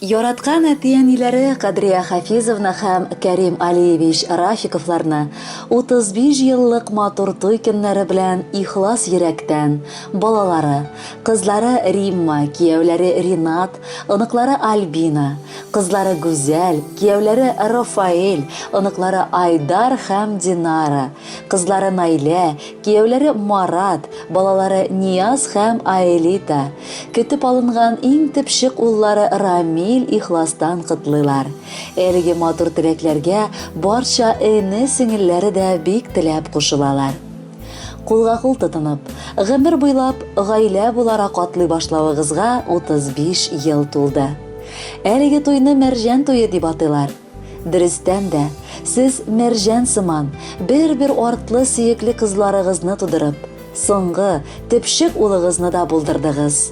Яраткан әти-әниләре Кадрия Хафизовна һәм Кәрим Алиевич Рафиковларны 35 еллык матур туй көннәре белән ихлас йөрәктән балалары, кызлары Римма, кияүләре Ринат, оныклары Альбина, кызлары Гүзәл, кияүләре Рафаэль, оныклары Айдар һәм Динара, кызлары Найлә, кияүләре Марат, балалары Нияз һәм Аэлита, көтеп алынган иң төпчек уллары Рамил ихластан котлыйлар. Әлеге матур теләкләргә барча эне-сеңелләре дә бик теләп кушылалар. Кулга-кул тотынып, гомер буйлап гаилә буларак атлый башлавыгызга 35 ел тулды. Әлеге туйны мәрҗән туе дип атыйлар. Дөрестән дә, сез мәрҗән сыман, бер-бер артлы сөекле кызларыгызны тудырып, соңгы, төпчек улыгызны да булдырдыгыз.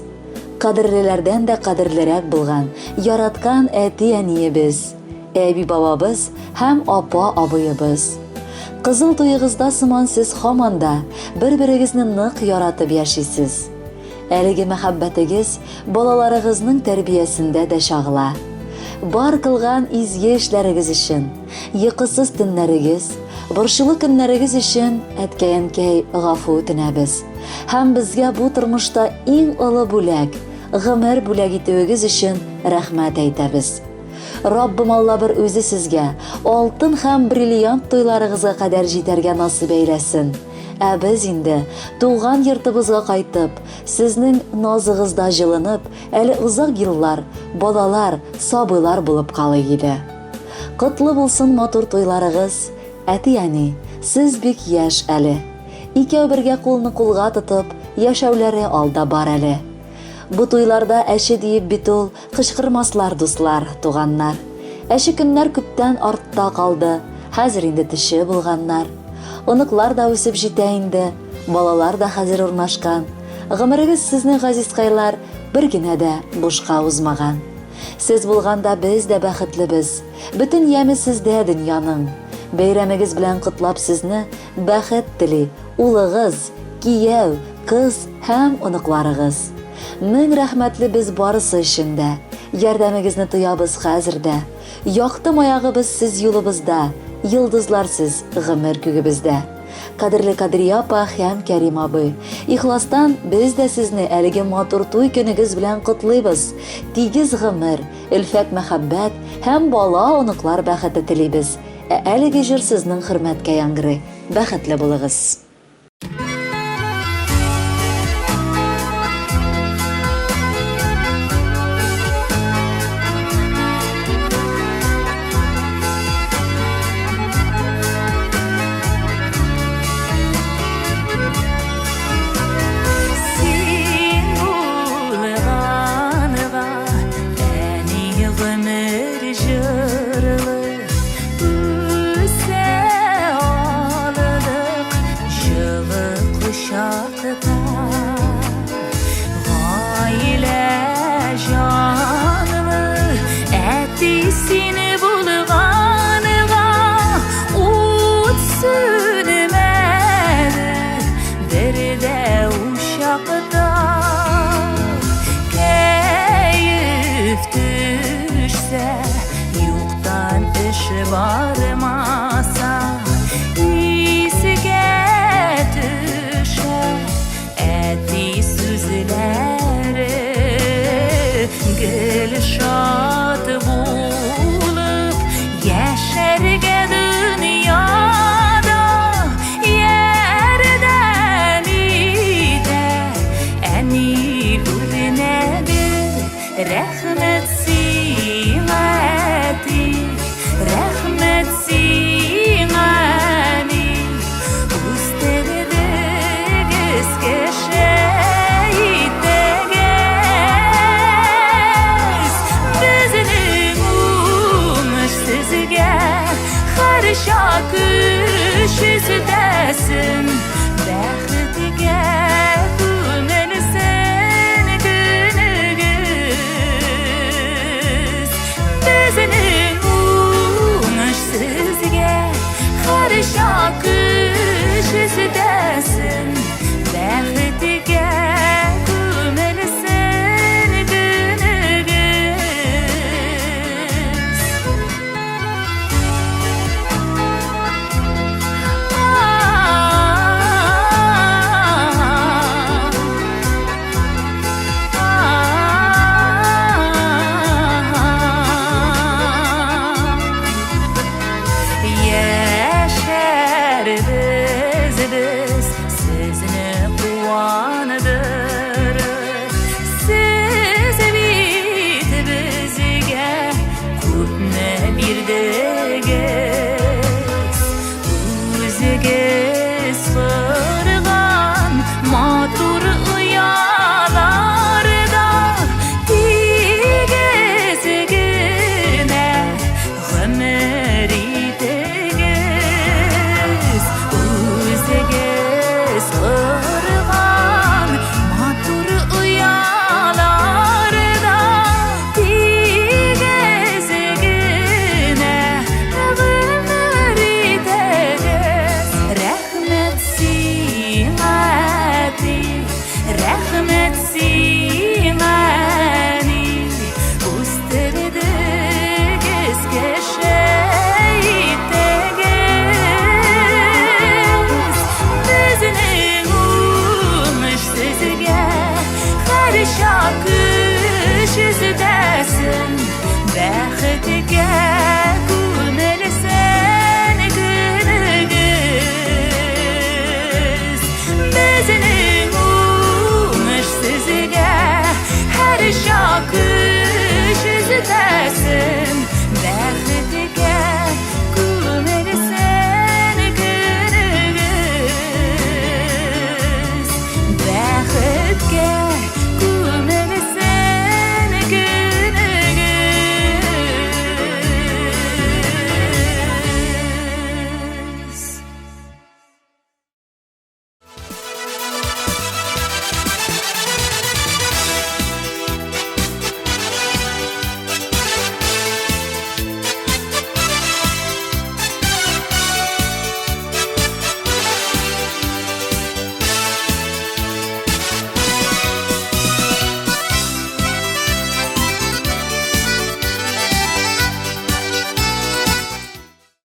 Кадерлеләрдән дә кадерлерәк булган, яраткан әти-әниебез, әби-бабабыз һәм апа-абыебыз. Кызыл туегызда сыман сез һаман да бер-берегезне нык яратып яшисез. Әлеге мәхәббәтегез балаларыгызның тәрбиясендә дә чагыла. Бар кылган изге эшләрегез өчен, йокысыз төннәрегез, борчулы көннәрегез өчен әткәй-әнкәй гафу үтенәбез. Һәм безгә бу тормышта иң олы бүләк, гомер бүләк итүегез өчен рәхмәт әйтәбез. Раббым Алла бер үзе сезгә алтын һәм бриллиант туйларыгызга кадәр җитәргә насыйп әйләсен. Ә без инде, туган йортыбызга кайтып, сезнең назыгызда җылынып, әле озак еллар балалар, сабыйлар булып калыйк иде. Котлы булсын матур туйларыгыз, әти-әни, сез бик яшь әле. Икәү бергә кулны кулга тотып, яшәүләре алда бар әле. Бу туйларда әче диеп бит ул кычкырмаслар дуслар, туганнар. Әче көннәр күптән артта калды, хәзер инде төче булганнар. Оныклар да үсеп җитә инде, балалар да хәзер урнашкан. Гомерегез сезнең, газизкайлар, бер генә дә бушка узмаган. Сез булганда без дә бәхетлебез, бөтен яме сездә дөньяның. Бәйрәмегез белән котлап сезне бәхет тели улыгыз, кияү, кыз һәм оныкларыгыз. Мең рәхмәтле без барысы өчен дә. Ярдәмегезне тоябыз хәзер дә. Якты маягыбыз сез юлыбызда, йолдызлар сез гомер күгебездә. Кадерле Кадрия апа һәм Кәрим абый, ихластан без дә сезне әлеге матур туй көнегез белән котлыйбыз. Тигез гомер, өлфәт мәхәббәт һәм бала-оныклар бәхете телибез. Ә әлеге җыр сезнең хөрмәткә яңгырый. Бәхетле булыгыз! Бармаса искә төшә әти сүзләре гел шат булып яшәргә дөньяда ярдәм итә әни үрнәге. Рәхмәт сиңа, әти, рәхмәт сиңа, әни. Үстердегез кеше иттегез. Безнең уңыш сезгә һәрчак көч өстәсен, бәхеткә.